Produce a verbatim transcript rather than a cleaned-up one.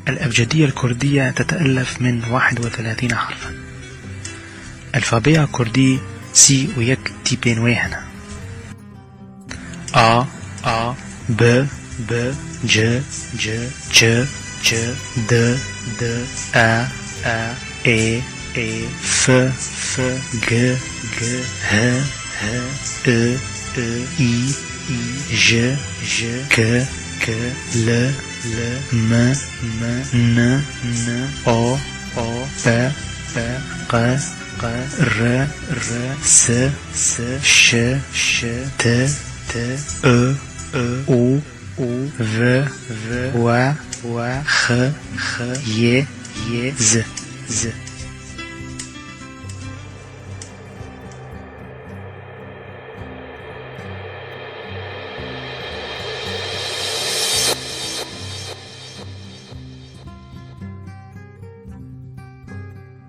الأبجدية الكردية تتألف من واحد وثلاثين حرفا. Alfabeya kurdî sî û yek tîpên wê hene. A, A, B, B, C, C, C, C, D, D, E, E, E, Ê, Ê, F, F, G, G, H, H, I, I, I, J, J, K, K, L, L, M, M, N, N, O, O, P, P, Q, Q, R, R, S, S, Ş, Ş, T, T, Ö, Ö, Û, Û, V, V, W, W, X, X, Y, Y, Z, Z.